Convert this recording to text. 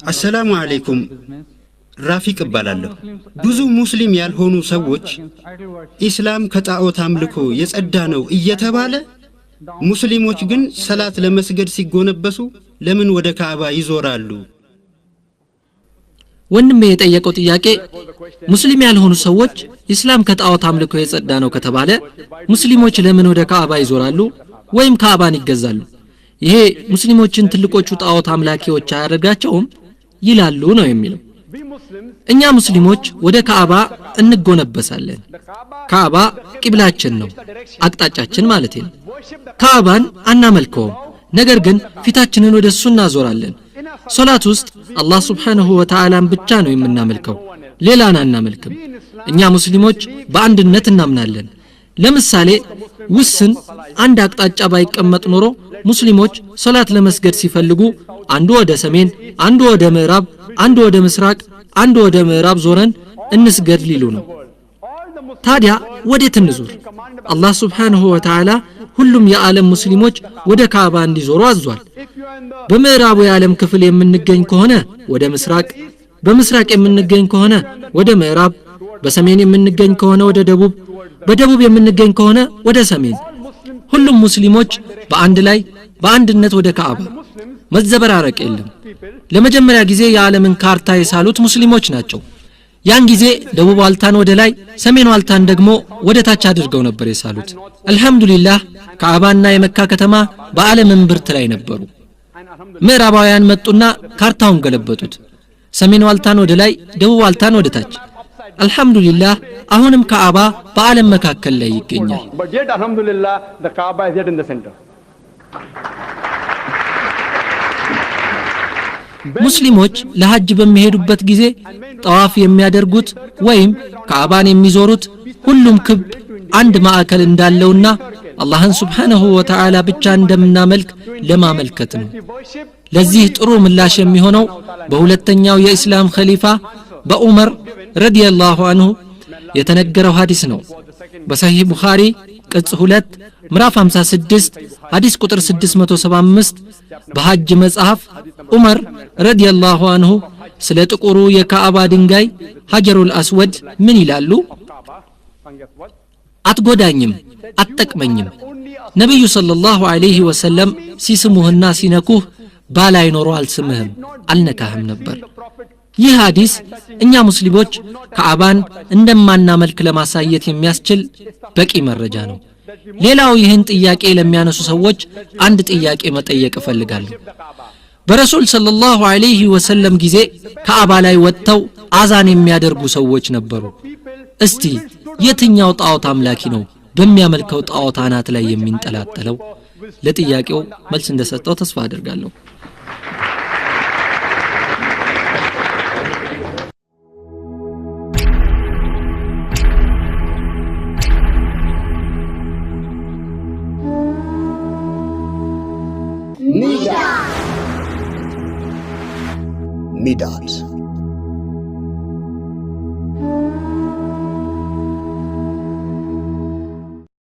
አሰላሙ አለይኩም፣ ራፊቅ እባላለሁ። ብዙ ሙስሊም ያልሆኑ ሰዎች ኢስላም ከጣዖት አምልኮ የጸዳ ነው እየተባለ ሙስሊሞች ግን ሰላት ለመስገድ ሲጎነበሱ ለምን ወደ ካዕባ ይዞራሉ? ወንድሜ የጠየቀው ጥያቄ ሙስሊም ያልሆኑ ሰዎች ኢስላም ከጣዖት አምልኮ የጸዳ ነው ከተባለ ሙስሊሞች ለምን ወደ ካዕባ ይዞራሉ ወይም ካዕባን ይገዛሉ? ይሄ ሙስሊሞችን ትልቆቹ ጣዖት አምላኪዎች አያደርጋቸውም ይላሉ ነው የሚለው። እኛ ሙስሊሞች ወደ ካዕባ እንጎነበሳለን። ካዕባ ቂብላችን ነው፣ አቅጣጫችን ማለት ነው። ካዕባን አናመልከውም፣ ነገር ግን ፊታችንን ወደ እሱ እናዞራለን። ሶላት ውስጥ አላህ ሱብሓነሁ ወተዓላን ብቻ ነው የምናመልከው፣ ሌላን አናመልክም። እኛ ሙስሊሞች በአንድነት እናምናለን። ለምሳሌ ውስን አንድ አቅጣጫ ባይቀመጥ ኖሮ ሙስሊሞች ሶላት ለመስገድ ሲፈልጉ አንዱ ወደ ሰሜን፣ አንዱ ወደ ምዕራብ፣ አንዱ ወደ ምስራቅ፣ አንዱ ወደ ምዕራብ ዞረን እንስገድ ሊሉ ነው። ታዲያ ወዴት እንዙር? አላህ ሱብሓነሁ ወተዓላ ሁሉም የዓለም ሙስሊሞች ወደ ካዕባ እንዲዞሩ አዟል። በምዕራቡ የዓለም ክፍል የምንገኝ ከሆነ ወደ ምስራቅ፣ በምስራቅ የምንገኝ ከሆነ ወደ ምዕራብ፣ በሰሜን የምንገኝ ከሆነ ወደ ደቡብ፣ በደቡብ የምንገኝ ከሆነ ወደ ሰሜን። ሁሉም ሙስሊሞች በአንድ ላይ በአንድነት ወደ ካዕባ፣ መዘበራረቅ የለም። ለመጀመሪያ ጊዜ የዓለምን ካርታ የሳሉት ሙስሊሞች ናቸው። ያን ጊዜ ደቡብ ዋልታን ወደ ላይ፣ ሰሜን ዋልታን ደግሞ ወደ ታች አድርገው ነበር የሳሉት። አልহামዱሊላህ ካዕባና የመካ ከተማ በዓለም እምብርት ላይ ነበሩ። ምዕራባውያን መጡና ካርታውን ገለበጡት። ሰሜን ዋልታን ወደ ላይ፣ ደቡብ ዋልታን ወደ ታች። አልহামዱሊላህ አሁንም ካዕባ በዓለም መካከል ላይ ይገኛል። But yet alhamdulillah the Kaaba is yet in the center. ሙስሊሞች ለሐጅ በሚሄዱበት ጊዜ ጠዋፍ የሚያደርጉት ወይም ካዕባን የሚዞሩት ሁሉም ክብ አንድ ማዕከል እንዳለውና አላህን ሱብሓነሁ ወተዓላ ብቻ እንደምናመልክ ለማመልከት ነው። ለዚህ ጥሩ ምላሽ የሚሆነው በሁለተኛው የኢስላም ኸሊፋ በዑመር ረዲየላሁ ዐንሁ የተነገረው ሐዲስ ነው። በሰሂህ ቡኻሪ ቅጽ 2 ምዕራፍ 56 ሐዲስ ቁጥር 675 በሐጅ መጽሐፍ ዑመር ረዲየላሁ ዐንሁ ስለ ጥቁሩ የካዕባ ድንጋይ ሐጀሩል አስወድ ምን ይላሉ? አትጎዳኝም፣ አትጠቅመኝም። ነብዩ ሰለላሁ ዐለይሂ ወሰለም ሲስሙህና ሲነኩህ ባላይ ኖሮ አልስምህም አልነካህም ነበር። ይህ ሐዲስ እኛ ሙስሊሞች ካዕባን እንደማናመልክ ለማሳየት የሚያስችል በቂ መረጃ ነው። ሌላው ይህን ጥያቄ ለሚያነሱ ሰዎች አንድ ጥያቄ መጠየቅ እፈልጋለሁ። በረሱል ሰለላሁ ዐለይሂ ወሰለም ጊዜ ካዕባ ላይ ወጥተው አዛን የሚያደርጉ ሰዎች ነበሩ። እስቲ የትኛው ጣዖት አምላኪ ነው በሚያመልከው ጣዖት አናት ላይ የሚንጠላጠለው? ለጥያቄው መልስ እንደሰጠው ተስፋ አደርጋለሁ። ሚዳት